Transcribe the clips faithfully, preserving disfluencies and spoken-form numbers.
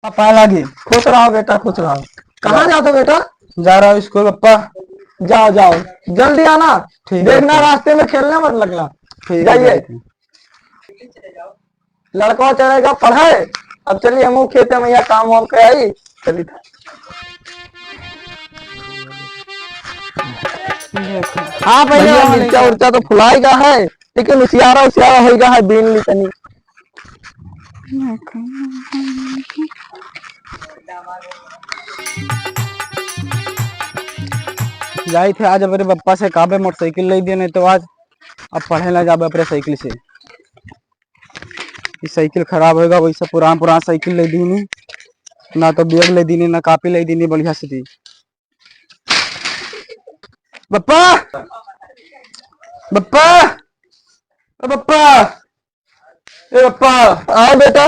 पापा लागी। खुश रहो बेटा, खुश रहो। कहाँ जाओ? जाते हो बेटा? जा रहा हूँ स्कूल पप्पा। जाओ, जाओ, जल्दी आना। ठीक है देखना पप्पा। रास्ते में खेलने मत लगना। ठीक है, जाइए। ठीक है। लड़का चलेगा पढ़े। अब चलिए हम खेते में यहाँ काम वाम के आई। चलिए। हाँ भैया, भैया, मिर्चा उर्चा तो फुलाएगा है, लेकिन उसियारा उसियारा होएगा है, बीन ली तनी। जाई थे आज अपने पप्पा से कहबे मोटरसाइकिल ले दिए, नहीं तो आज अब पढ़े ना जाबे अपने साइकिल से। ई साइकिल खराब होएगा, वैसे पुरान पुरान साइकिल ले दीनी, ना तो बैग ले दीनी, ना कॉपी ले दीनी बढ़िया से दी। बप्पा, बप्पा, ए बप्पा, ए बप्पा, आओ बेटा।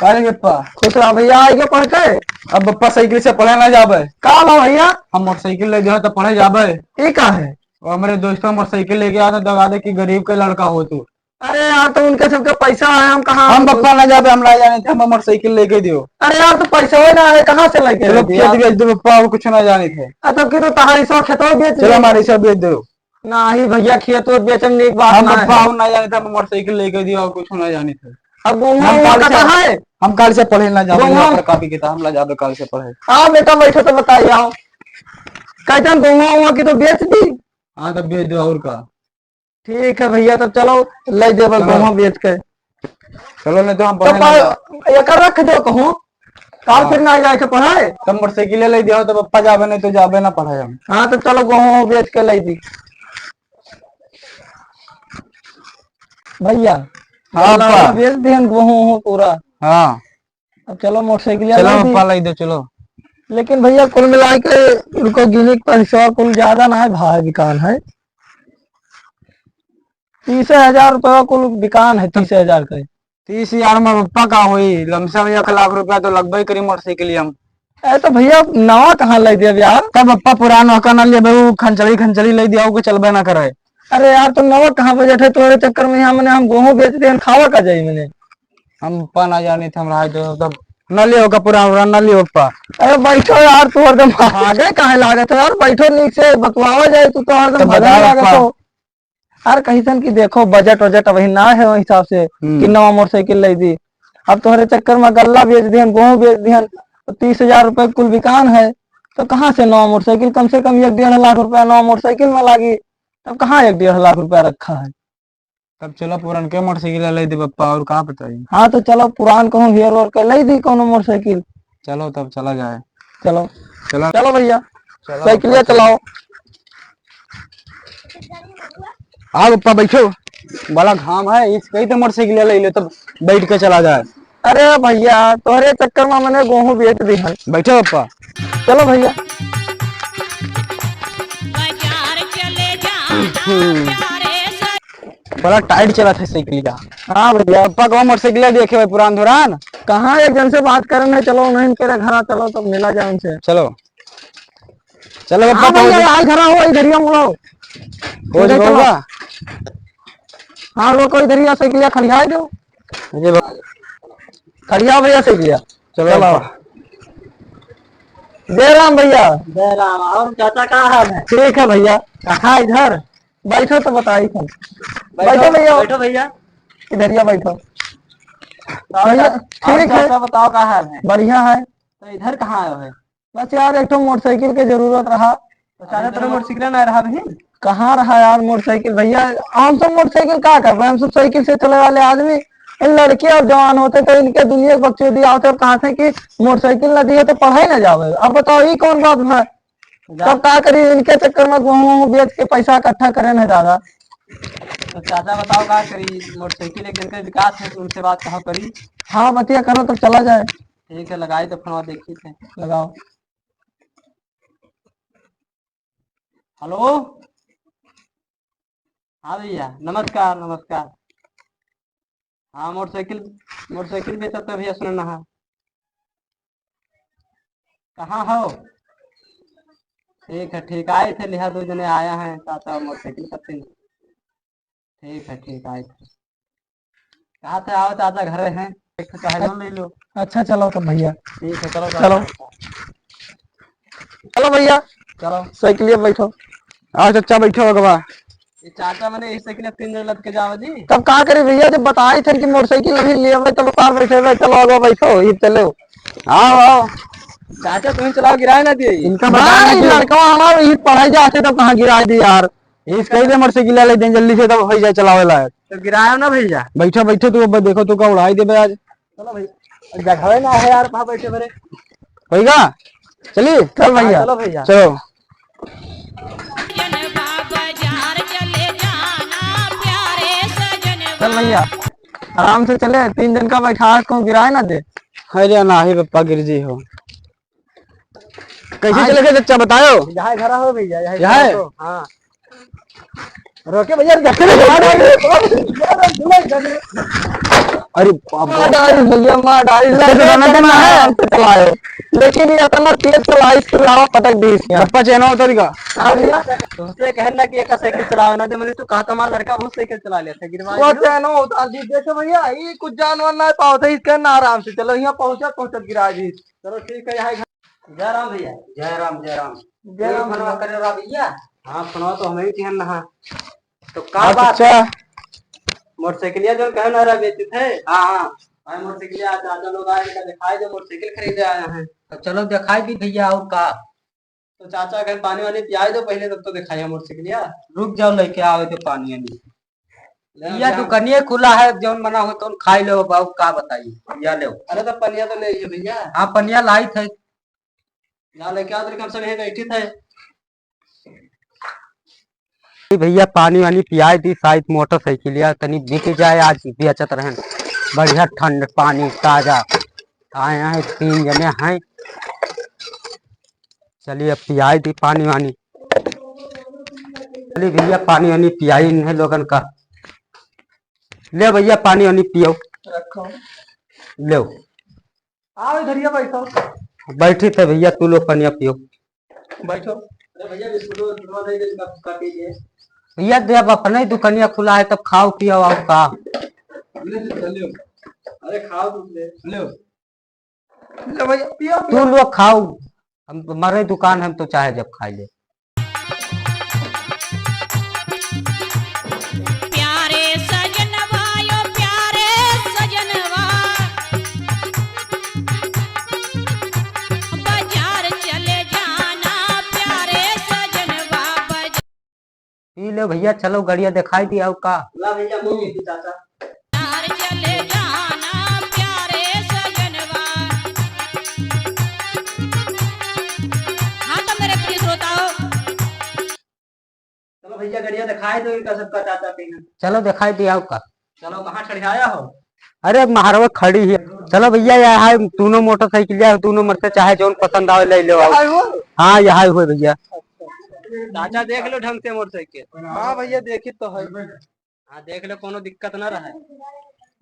अरे बप्पा, खुश रहा भैया, आए के पढ़ के? अब बप्पा साइकिल से पढ़े ना जाबे। का बा भैया? हम मोटरसाइकिल ले दिया तो पढ़े जाबे। ई का है? वो हमारे दोस्तों मोटरसाइकिल लेके आया था, दगा दे कि गरीब के लड़का हो तू। अरे यार, तो उनके सबके पैसा है, हम कहाँ हम बप्पा ना जाबे, हम ना जाने थे, हम मोटरसाइकिल लेके दियो। अरे यार, तो पैसा ही ना है, कहाँ से लेके चलो, देबे खेत यार? बेच दो बप्पा, और कुछ ना जाने थे। आ, तब की तो तहारी सौ खेतवा बेच चलो, दे। हमारे सब बेच दो। नाही भैया, खेत वेत बेचम नीक बात हम ना बप्पा है। और ना जाने थे, हम मोटरसाइकिल लेके दियो, और कुछ ना जाने थे। अब गोहुआ हम वोहुआ काल से, कहाँ है? हम काल से पढ़े ना जाबे, गोहुआ वहाँ पर कॉपी किताब हम ला जाबे काल से पढ़े। हाँ बेटा, बैठो तो बताइए, आओ। कहते हैं गोहुआ वोहुआ की तो बेच दी। हाँ, तब बेच दो, और का। ठीक है भैया, तब चलो, ले देबे चलो। गोहुआ बेच के। चलो, नहीं तो हम तो पढ़े ना पा-, जा- एकर रख दो कहूँ, काल हाँ। फिर ना जाए के पढ़ाए। तब मोटरसाइकिल ले दिया हो, तब पप्पा जाबे, नहीं तो जाबे ना पढ़ाए हम। हाँ, तो चलो, गोहूँ बेच के ले दी भैया। हाँ, गल्ला पप्पा। वाला बेच दिहन गोहूँ हो पूरा। हाँ। अब चलो, मोटरसाइकिल चलो, ले दी। पप्पा, ले दो, चलो। लेकिन भैया, कुल मिला के इनको गिने के पैसा कुल ज्यादा ना है, भाई, बिकान है। तीस हजार रुपया कुल बिकान है, तीस हजार का। तीस हजार में पप्पा का होई? लमसम एक लाख रुपया तो लगबे करी मोटरसाइकिल हम। अरे तो भैया, नवा कहाँ ले देब यार? तब पप्पा पुरान होका ना लेबे, उ खंचली खंचली ले दिया, ओके चलबे ना करे। अरे यार, तो नवा कहाँ बजट है तोरे चक्कर में? यहाँ मने हम गोहूँ बेच देन, खावा का जाई मने? हम पप्पा ना जानी थे, हम रहा तो तब न लियो का पुरान उरान न लियो पप्पा। अरे बैठो यार, तू हरदम आगे काहे लागत है यार? बैठो नीक से बतवावा जाए, तू तो हरदम तो भागने बताओ लागत पप्पा। हो। यार कहिसन कि देखो बजट वजट अबही ना है वही हिसाब से हम्म। कि नवा मोटरसाइकिल ले दी। अब तोहरे चक्कर में गल्ला बेच दिहन, गोहूँ बेच दिहन, तो तीस हजार रुपये कुल बिकान है, तो कहाँ से नवा मोटरसाइकिल? कम से कम एक डेढ़ लाख रुपया नवा मोटरसाइकिल में लागी, तब कहाँ एक डेढ़ लाख रुपया रखा है? तब चलो पुरान के मोटरसाइकिल ले दी पप्पा, और का बताई? हाँ तो चलो पुरान कहूँ हेर ओर के ले दी कौनो मोटरसाइकिल। चलो तब चला जाए। चलो। चलो। चलो भैया, चलो, साइकिलिया चलो। चलाओ। आओ पप्पा बैठो, बड़ा घाम है, इस कहीं तो मोटरसाइकिल ले ले तब बैठ के चला जाए। अरे भैया, तोहरे चक्कर में मैंने गोहूँ बेच दी है। बैठो पप्पा। चलो भैया। बाजार चले जाना हम्म। प्यारे से। बड़ा टाइट चलत है साइकिल का। हाँ भैया। पप्पा को मोटरसाइकिल देखे भाई पुरान धुरान। कहाँ एक जन से बात करन है, चलो नहीं तेरे घर चलो तब मिला जाए उनसे। चलो। चलो पप्पा हाँ भैया, पहुँच यार घर हो, इधर ही हम लोग। पहुँच इधर चलो। गऊगा। हाँ रोको, इधर ही साइकिल खड़िया दो। अरे बा- खड़िया भैया साइकिल। चलो चलो। पप्पा। जय राम भैया। जय राम। और चाचा का हाल है? ठीक है भैया। कहाँ इधर? बैठो तो बताई हम। बैठो, बैठो भैया। बैठो भैया। इधरिया बैठो। और भैया, चा-, और ठीक है। चाचा बताओ का हाल है? बढ़िया है। तो इधर कहाँ आए हो? बस यार, एक ठो मोटरसाइकिल के जरूरत रहा। तो चाचा, तोरे मोटरसाइकिल ना रहा भाई? कहाँ रहा यार मोटरसाइकिल भैया? हम सब मोटरसाइकिल का करबे? हम सब साइकिल से चले वाले आदमी। इन लड़के अब जवान होते तो इनके दुनिया के बकचोदी आवते और कहा थे कि मोटरसाइकिल ना दिए तो पढ़ाई ना जावे। अब बताओ, ये कौन बात है? जा। तब का करी, इनके चक्कर में गोहूँ वोहूँ बेच के पैसा इकट्ठा करे ना दादा। तो चाचा बताओ का करी, मोटरसाइकिल एक दिन के विकास है, उनसे बात कहा करी। हाँ, बतिया करो तब चला जाए। ठीक है, लगाई तो फोनवा देखी थे। लगाओ। हेलो, हाँ भैया, नमस्कार, नमस्कार। हाँ, मोटरसाइकिल, मोटरसाइकिल बेचत है भैया, सुनना है। कहाँ हो? ठीक है, ठीक, आए थे, लिहा दो जने आया है, चाचा मोटरसाइकिल करते हैं। ठीक है, ठीक, आए थे। कहा थे, आओ चाचा, घरे हैं। एक ठो चाहे लोन ले लो। अच्छा, चलो तब भैया। ठीक है, चलो, चलो। चलो। चलो भैया, चलो। साइकिलिया बैठो। आओ चच्चा, बैठो अगवा। ये चाचा मने यही साइकिल तीन जन लद के जावे जी। तब का करी भैया, जब बताई थे कि मोटरसाइकिल अभी ले आवे, तब कार बैठे हुए, चलो अगवा बैठो, ये चलो। आओ, आओ। चाचा तुम चलाओ, गिराए ना दिए। इनका ना, बताए ना ये दिए। लड़का हमारा ये पढ़ाई जाते तब कहाँ गिराए दी यार। इस कही दे मोटरसाइकिल ले दे जल्दी से, तब हो जाए चलावे लायक। तो गिराए ना भैया। बैठो, बैठो, तू अब देखो, तू का उड़ाई देबे आज। चलो भैया, जगह ना है यार, वहाँ बैठे बरे। होइगा? चली, चल हाँ, भैया। चलो भैया। चलो। चल भैया, आराम से चले, तीन जन का बैठा को गिराए ना दे। अरे नाही पप्पा, गिर जी हो। कैसे हाँ। चले थे चच्चा, बताओ। यहाँ घर हो भैया, यहाँ यहाँ है? तो, हाँ। रोके भैया, अरे देखते नहीं, मार डाल रहे। अरे बाप रे। मार डाल भैया, मार डाल। इससे तो जाना जाना है। है, हम तो चलाए। लेकिन ये इतना तेज चला, इसके अलावा पटक दी इसने। पप्पा चैन उतर का। हाँ भैया, तुमसे कहना कि एक साइकिल चलाओ ना दे, मुझे तो कहा था, हमारा लड़का बहुत साइकिल चला लेता है, गिरवा वो दियो। चैन उतार दी। देखो भैया, ये कुछ जानवर ना पाओ थे, इसके ना आराम से चलो, यहाँ पहुँचा, पहुँचा गिरा दी। चलो ठीक है, यहाँ घर। जय राम भैया। जय राम, जय राम। जय राम भैया। करे रहा भैया? हाँ, फोनवा तो हमें भी किहन रहा। तो का हाँ, बात? अच्छा। मोटरसाइकिलिया जो कहे ना रहा बेचते थे? हाँ, हाँ। अरे मोटरसाइकिलिया, चाचा लोग आए, इनका दिखाई दे, मोटरसाइकिल खरीदे आया है। तो चलो दिखाई दी भैया, और का? तो चाचा कहे पानी वानी पियाई दो पहले, तब तो दिखाई मोटरसाइकिलिया। रुक जाओ, लेके आवे तो पानी वानी। ले भैया, भैया। दुकानिए खुला है, जौन मना हो तौन खाई लो बाबू, का बताई, या ले। अरे तो पनिया तो ले आइए भैया। हाँ, पनिया लाई थे। ना लेके आओ, तेरे कम से नहीं बैठी थे। भैया, पानी वानी पियाई दी, शायद मोटरसाइकिल या तनी बिक जाए, आज बेचत रहन। बढ़िया ठंड पानी ताजा। आए हैं, तीन जने हैं। चलिए, अब पियाई दी पानी वानी। चलिए भैया, पानी वानी पियाई इन्हें लोगन का। ले भैया, पानी वानी पियो। रखो। ले। आओ इधर, ये बैठो। बैठी थे भैया, तू लोग पनिया पियो। बैठो। अरे भैया, बिस्कुट उस्कुट दे दे, इसका काट दीजिए। भैया, जब अपने दुकानिया खुला है, तब खाओ पियो, आओ का। ले, ले, ले। अरे खाओ तुम ले। ले। ले भैया, पियो, तू पियो। लोग खाओ, हम, हमारे दुकान, हम तो चाहे जब खाई ले। प्यारे सजनवा, यो प्यारे सजनवा, बाजार चले जाना, प्यारे सजनवा, बाजार। पी ले भैया, चलो गड़िया दिखाई दिया का। ला भैया, मुंह देखी चाचा। बाजार चले जाना, प्यारे सजनवा। हाँ तो मेरे प्रिय श्रोताओं, चलो भैया, गड़िया दिखाई दो इनका सबका चाचा के यहाँ। चलो दिखाई दिया का। चलो, कहाँ खड़ियाया हो? अरे, महरवा खड़ी है। चलो भैया, यह है, दोनों मोटरसाइकिल है, दोनों मरते चाहे जौन पसंद आवे, ले लो, आओ। यह है वो? हाँ, यह है वो भैया। चाचा, देख लो ढंग से मोटरसाइकिल। हाँ भैया, देखी तो है। हाँ, देख लो, कोनो दिक्कत ना रहे।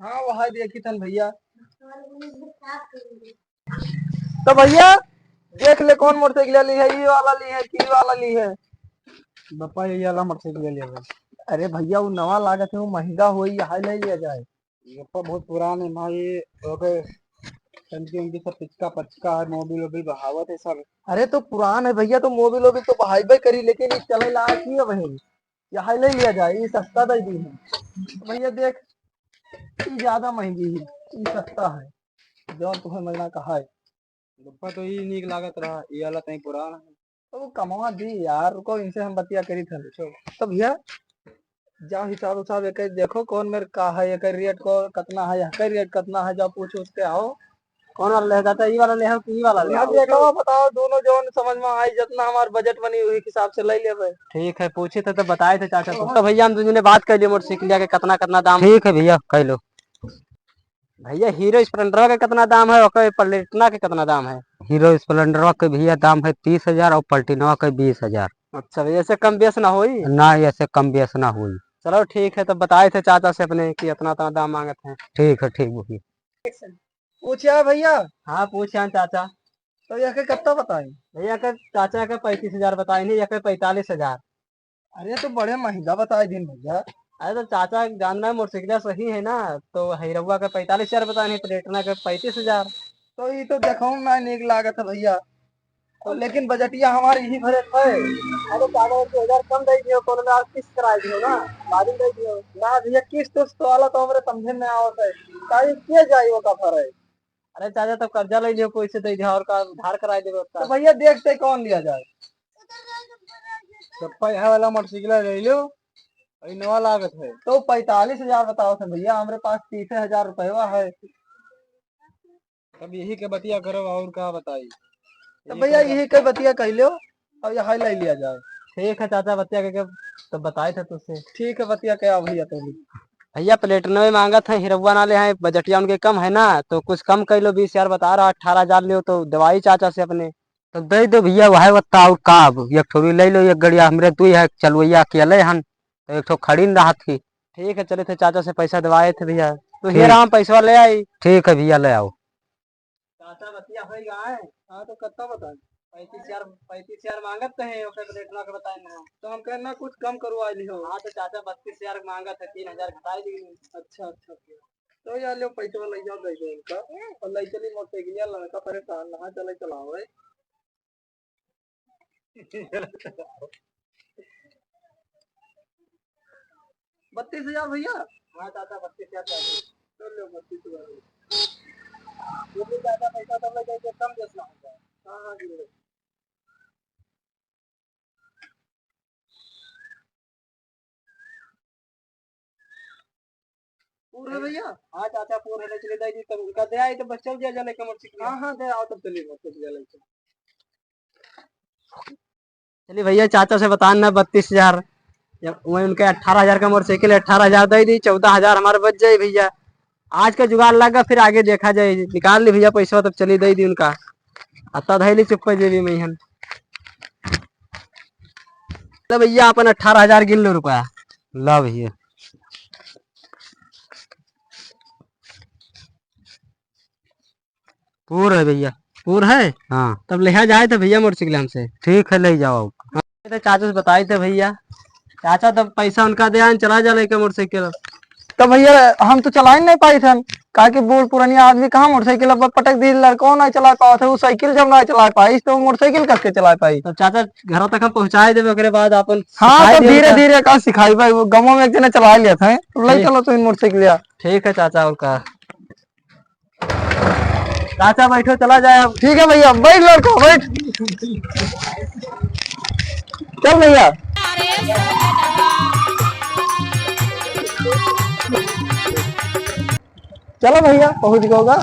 हाँ, वह देखी थन भैया। तो भैया, देख ले, कौन मोटरसाइकिल ली है, ई वाला ली है कि ई वाला ली है? बप्पा, ये वाला मोटरसाइकिल ले लेवे। अरे भैया, वो नवा लागत है, वो महंगा होई, यह ले लिया जाए। बप्पा, बहुत पुरान है भाई, ओके, टंकी उनकी सब पिचका पचका है, मोबिल वोबिल बहावत है सब। अरे तो पुरान है भैया, तो मोबिल वोबिल तो बहाइबे करी, लेकिन ये चले लायक ही है भाई, यह ले लिया जाए, ये सस्ता दे दी है। भैया देख, ये ज्यादा महंगी है, ये सस्ता है, जो तुम्हें महीना का है। बप्पा, तो ई नीक लागत रहा, ई वाला तई पुरान है। तो वो कमवा दी यार, रुको, इनसे हम बतिया करी थे। तो भैया, जाओ हिसाब उसाब एक देखो, कौन मेरे का है, एक रेट को कितना है, एक रेट कितना है, जाओ पूछ उछ के आओ। कौन वाला ले जाता है, ई वाला ले हो कि ई वाला ले? अब देखो, बताओ, दोनों जौन समझ में आई, जितना हमार बजट बनी, वही हिसाब से ले लेबे। ठीक है, पूछे थे तो बताए थे चाचा को। तो भैया, हम दोनों ने बात कर ली मोटरसाइकिल के कितना कितना दाम। ठीक है भैया, कह लो। भैया, हीरो स्प्लेंडरवा के कितना दाम है, ओकर प्लेटिना के कितना दाम है? हीरो स्प्लेंडरवा के भैया दाम है तीस हजार और प्लेटिनवा के बीस हजार। अच्छा भैया, ऐसे कम बेस ना होई? ना, ऐसे कम बेस ना होई। चलो ठीक है, तो बताए थे चाचा से अपने कि इतना इतना दाम मांगत हैं। ठीक है, ठीक भैया। पूछे भैया। हाँ, पूछे चाचा। तो यह के कितना बताई? भैया के चाचा के पैंतीस हजार बताई नहीं, यह के पैंतालीस हजार। अरे, तो बड़े महंगा बताई दिन भैया। अरे तो चाचा, जान रहा है, मोटरसाइकिल सही है ना, तो हिरौआ के पैंतालीस हजार बताए हैं, प्लेटिना के पैंतीस हजार। तो ई तो देखहु में ना नीक लागत है भइया, तो लेकिन बजटिया हमार यही भरे है। अरे चाचा, एक दो हजार कम दे दियो, कोनो ना किस्त कराई दियो ना, बाद में दे दियो। ना भइया, किस्त उस्त वाला तो हमरे समझे में आवत है, काहे के जाई ओका भरे। अरे चाचा, तब कर्जा ले लियो, कोई से दे दिया और का उधार कराई देबे तो उतना। भइया, देखते कौन लिया जाए। चप्पा यहाँ वाला मोटरसाइकिल ले लो, इनोवा लागत है। तो पैंतालीस हजार बताओ थे भइया, हमरे पास तीस हजार रुपया है। तब यही के बतिया करो, और का बताई? तो यही भइया, का यही के बतिया कह लो, अब यहाँ ले लिया जाए। ठीक है चाचा, बतिया के, के तो बताए थे तुझसे। ठीक है, बतिया के आओ भइया पहले। भइया, प्लेटिनवे मांगत है, हिरौआ ना ले हैं, बजटिया उनके कम है ना, तो कुछ कम कर लो, बीस हजार बता रहा, अठारह हजार लियो तो दवाई चाचा से अपने। तो दे दो भइया, वह बता और का, अब एक ठो भी ले लो, एक गड़िया हमरे दुई है, चलवैया अकेले हन, तो एक ठो खड़ी न रहत की। ठीक है, चले थे चाचा से पैसा दवाए थे भइया, तो ठीक। ये राम पैसवा ले आई। ठीक है भइया, ले आओ। चाचा, बतिया होई गए। हाँ, तो कितना बताए? पैंतीस हजार, पैंतीस हजार मांगत तो है, ओकर रेट ना के बताए ना। तो हम कहना कुछ कम करवा लियो। हाँ, तो चाचा बत्तीस हजार मांगत है, तीन हजार घटाई दी। अच्छा, अच्छा, अच्छा। तो यार, लो पैसा ले जाओ, दे दो इनका। और ले चली मोटरसाइकिल, लड़का परेशान, नहा चले चलाओ है। बत्तीस हजार भइया? हाँ चाचा, बत्तीस हजार चाहिए। चल लो, बत्तीस हजार। वो भी चाचा पैसा सब ले जाइए, कम बेच ना हो जाए। हाँ, हाँ, गिन लो। पूर है भइया? हाँ चाचा, पूर है, ले चले जाइए, तब उनका दे आई, तो बस चल दिया जाए, लेके मोटरसाइकिल। हाँ, हाँ, दे आओ, तब चलिए, मोटरसाइकिल ले चलो। चलिए भइया, चाचा से बतान ना बत्तीस हजार, जब वही उनके अठारह हजार का मोटरसाइकिल है, अठारह हजार दे दी, चौदह हजार हमारे बच जाए भइया। आज का जुगाड़ लगा, फिर आगे देखा जाए। निकाल ली भइया पैसा, तब चली दे दी उनका। अत्ता धैली चुप्पे जेबी में हन। तो भइया, अपन अठारह हजार गिन लो रुपया। ला भइया। पूर है भइया। पूर है? हाँ। तब लेहा जाए तो भइया मोटरसाइकिल हमसे। ठीक है, ले जाओ। हाँ, तो चाचा से बताई थे भइया, चाचा तब पैसा उनका दे आन, चला जा लेके मोटरसाइकिल। तब भइया हम तो चला ही नहीं पाई थन, काहे कि बूढ़ पुरानिया आदमी कहाँ मोटरसाइकिल अब पटक दी, लड़को नहीं चला पावत है, वो साइकिल जब नहीं चला पाई तो मोटरसाइकिल कस के चला पाई? तो चाचा घर तक हम पहुँचाए देबे, ओकरे बाद अपन हाँ, सिखाई तो देबे धीरे का। धीरे का सिखाई भाई, वो गाँव में एक जने चला लिया था, तो ले ठीक। चलो तुम मोटरसाइकिल यार। ठीक है चाचा, और का। चाचा बैठो, चला जाए अब। ठीक है भइया, बैठ लड़को, बैठ। चल भइया। चलो भइया, पहुँच गओगा,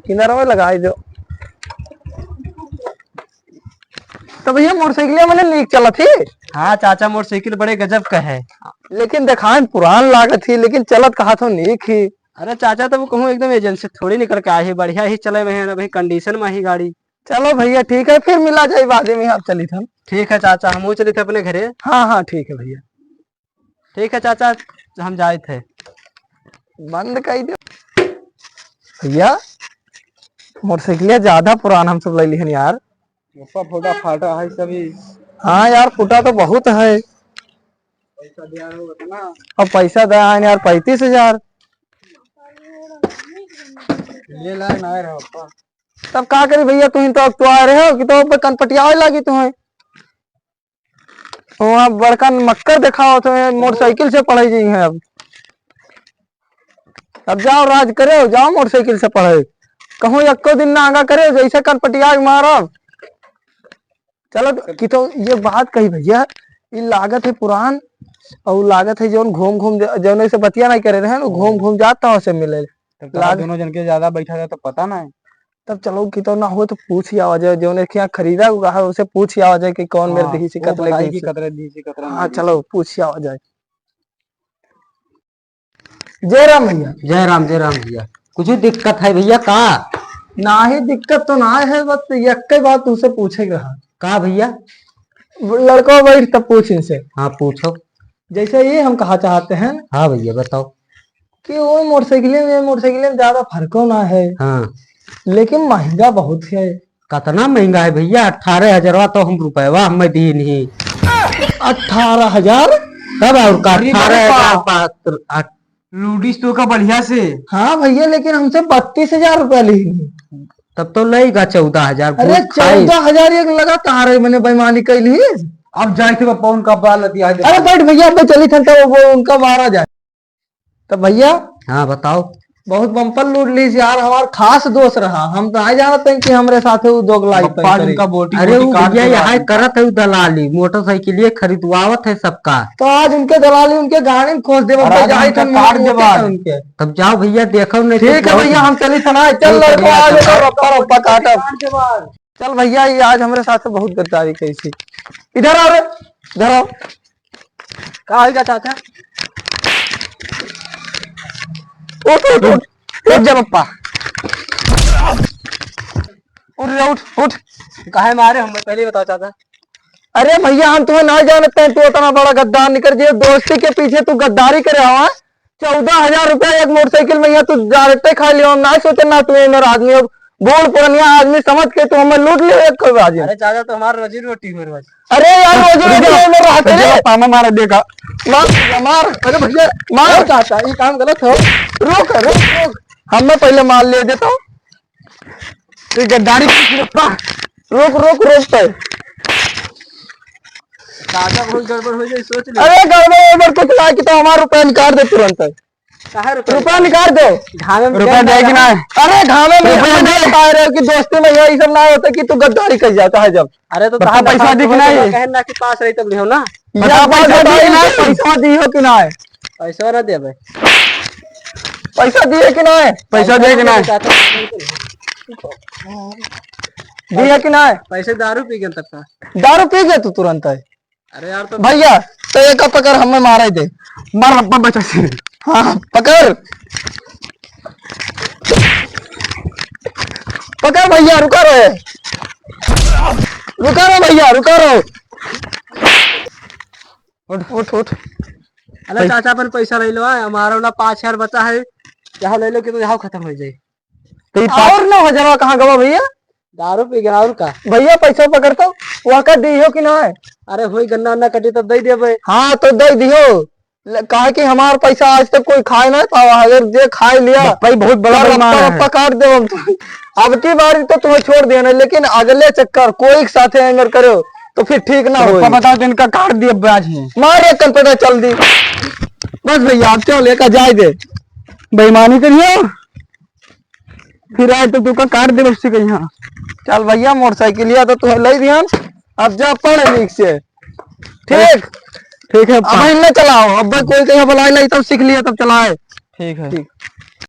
किनारा में लगाई दो। तो भइया, मोटरसाइकिल मने नीक चलत ही? हाँ चाचा, मोटरसाइकिल बड़े गजब का है। लेकिन देखाए में पुरान लागत ही, लेकिन चलत कहा तो नीक ही। अरे चाचा, तब कहूँ एकदम एजेंसी थोड़ी निकल के आए ही, बढ़िया ही चले में है ना भाई, कंडीशन में ही गाड़ी। चलो भइया, ठीक है, फिर मिला जाए बाद में, आप चली थे। ठीक है चाचा, हम चली थे अपने घरे। हाँ, हाँ, ठीक है भइया। ठीक है चाचा, हम जाए थे। बंद कर दो भइया, मोटरसाइकिल ज्यादा पुरान हम सब ले लिहन यार। ऊपर फूटा फाटा है सभी। हाँ यार, फूटा तो बहुत है। पैसा दिया रहो उतना। अब पैसा दिया है यार, पैंतीस हजार। ले ला, ना रहो। तब का करी भइया, तुहीं तो अगुआए रहे हो कि तो अब कनपटियावे लागी तुहीं। वहाँ बड़का मक्कर देखावत है, मोटरसाइकिल से पढ़े जी हैं अब। अब जाओ राज करे, जाओ मोटरसाइकिल से पढ़े। कहूँ एको दिन ना आगा करे, जैसे कनपटिया के मारब। चलो कि तो ये बात कही भइया, ई लागत है पुरान, और लागत है जौन घूम घूम ज-, जौन ऐसे बतिया नहीं करे रहे, वो घूम घूम जात तो से मिले। तब तो लाग- दोनों जन के ज्यादा बैठा जाए तो पता ना है। तब चलो कि तो ना हो तो पूछ ही आवा जाए, जौन एक यहाँ खरीदा हुआ है उसे पूछ ही आवा जाए कि कौन मेरे हाँ, दिही से वो कतले बताई की कि से। कतले दिही से कतले हाँ, नहीं। चलो पूछ ही आवा जाए। जय राम भइया। जय राम, जय राम भइया। कुछ दिक्कत है भइया का? नाही, दिक्कत तो ना है, बस एक ही बात तुझसे पूछे के रहा। का भइया? लड़का बैठ तब पूछ इनसे। हाँ, पूछो। जैसे ये हम कहा चाहते हैं हाँ भइया, बताओ। कि वो मोटरसाइकिल में, मोटरसाइकिल में ज्यादा फर्को ना है। हाँ। लेकिन महंगा बहुत है। कतना महंगा है भइया? अठारह हजारवा तो हम रुपयवा हमें दी नहीं। अठारह हजार? तब और का, अरे अठारह हजार बाबा। पात्र, आठ। लूटिस तो का बढ़िया से। हाँ भैया, लेकिन हमसे बत्तीस हजार रुपया ली। तब तो लेगा चौदह हजार, अरे, भूत खाई। चौदह हजार एक लगातार है, मैंने बेईमानी कैली। अब जाए थे बाबा, उनका बाल दिया दे। अरे बैठ भैया, अब चली थन, तब वो उनका मारा जाए। तो भैया, हाँ, बताओ। बहुत बम्पर लूट लीस यार, हमार खास दोस्त रहा, हम तो नहीं जानते हैं कि हमरे साथे वो दोगलाई बप्पा करें। जिनका बोटी अरे बोटी वो काट भैया के यहाँ मारी। करत है दलाली, मोटरसाइकिल ये खरीदवावत है सबका। तो आज उनके दलाली, उनके गाड़ी में खोस देबो, अरे आज भैया, उनका इतने काट मोटे देबो हैं आज। उनके। तब जाओ भैया, देखो नहीं तो ठीक है जाओ। भैया, हम चली थना, चल ठीक है लड़को, भैया, आज चलो। तो रप्पा रप्पा काटब। चल भैया, ये आज हमरे साथ बहुत गद्दारी कैसी। इधर आओ रे, इधर आओ। का हो गया चाचा? उठ, उठ, उठ, उठ जा पप्पा। उठ रे, उठ, उठ। काहे मारे हमें, पहले ही बताओ चाचा। अरे भैया, हम तुम्हें ना जानते हैं, तू इतना बड़ा गद्दार निकल जे, दोस्ती के पीछे तू गद्दारी करे हवा। चौदह हजार रुपया एक मोटरसाइकिल में यहाँ तू डायरेक्टे खा लियो, हम ना सोचे ना तू इनर आदमी, अब बूढ़ पुरनिया आदमी समझ के तू हमें लूट लियो एक कोई बाजी। अरे चाचा, तो हमारा रोजी रोटी हो रोज। अरे यार, रोजी रोटी रुको, है मेरा हाथ रुको, रे। पामा मारा देखा। मार, मार, अरे भैया, मार। अरे चाचा, ये काम गलत हो। रुक, रुक, रुक। हमें पहले मार ले देता हूँ। तू गद्दारी की रुक, रुक, रुक, रुक पे। चाचा, बहुत गड़बड़ हो जाए, सोच ले। अरे गड़बड़, गड़बड़ कुछ ना, कि तो हमारा रुपया निकाल दे तुरंत। काहे रुपया रुपया निकाल दो। घामे में रुपया दे कि ना? अरे घामे में रुपया रुपया दे। बता रहे हो कि दोस्ती में ये सब ना होता कि तू गद्दारी कर जाता है जब। अरे तो बता, कहा पैसा ना, दी कि तो नहीं? कहन ना कि पास रही तब लिहो ना। बता, या पैसा दी कि नहीं? पैसा दी हो कि नहीं? पैसा ना देबे। पैसा दिए कि नहीं? पैसा दिए कि नहीं? चाचा, दिए कि नहीं? पैसे दारू पी गए तब का। दारू पी गए तू तुरंत है। अरे यार, तो भैया, तो एक पकड़, हमें मारे दे। मार रप्पा बचा से। हाँ, पकड़। पकड़ भैया, रुका रहे। रुका रहो भैया, रुका रहो। उठ, उठ, उठ। अरे भाई। चाचा, अपन पैसा ले लो, हाँ, हमारा ना पाँच हजार बचा है, यहाँ ले लो कि तो यहाँ खत्म हो जाए। तो ये पा- और नौ हजार कहाँ गवा भैया? दारू पी गया और का? भैया पैसा पकड़ता, वहाँ का दी हो कि ना है? अरे होई गन्ना उन्ना कटी तब दे देबे। हाँ तो दे दियो, ल-, काहे कि हमार पैसा आज तक कोई खाए ना पावा, अगर जे खाए लिया भाई बहुत बड़ा तो बेईमान रप्पा है। रप्पा काट दे हम तो। अब की बारी तो तुम्हें छोड़ दिया ना, लेकिन अगले चक्कर कोई के साथे एंगर करो तो फिर ठीक ना रप्पा होई। बताओ तो इनका काट दिया ब्याज ही। मार एक कनपटा चल दी। बस भैया आप चल एका जाए दे। बेईमानी करियो। फिर आए तो तू का काट दे बस्ती के यहाँ। चल भैया, मोटरसाइकिलिया तो तुम्हें ले दिहन, अब जा पढ़ लिख से। ठीक। ठीक है अब पप्पा। इन्हें चलाओ, अब कोई कहीं बुलाए लाई तब सीख लिया तब चलाए। ठीक है। ठीक।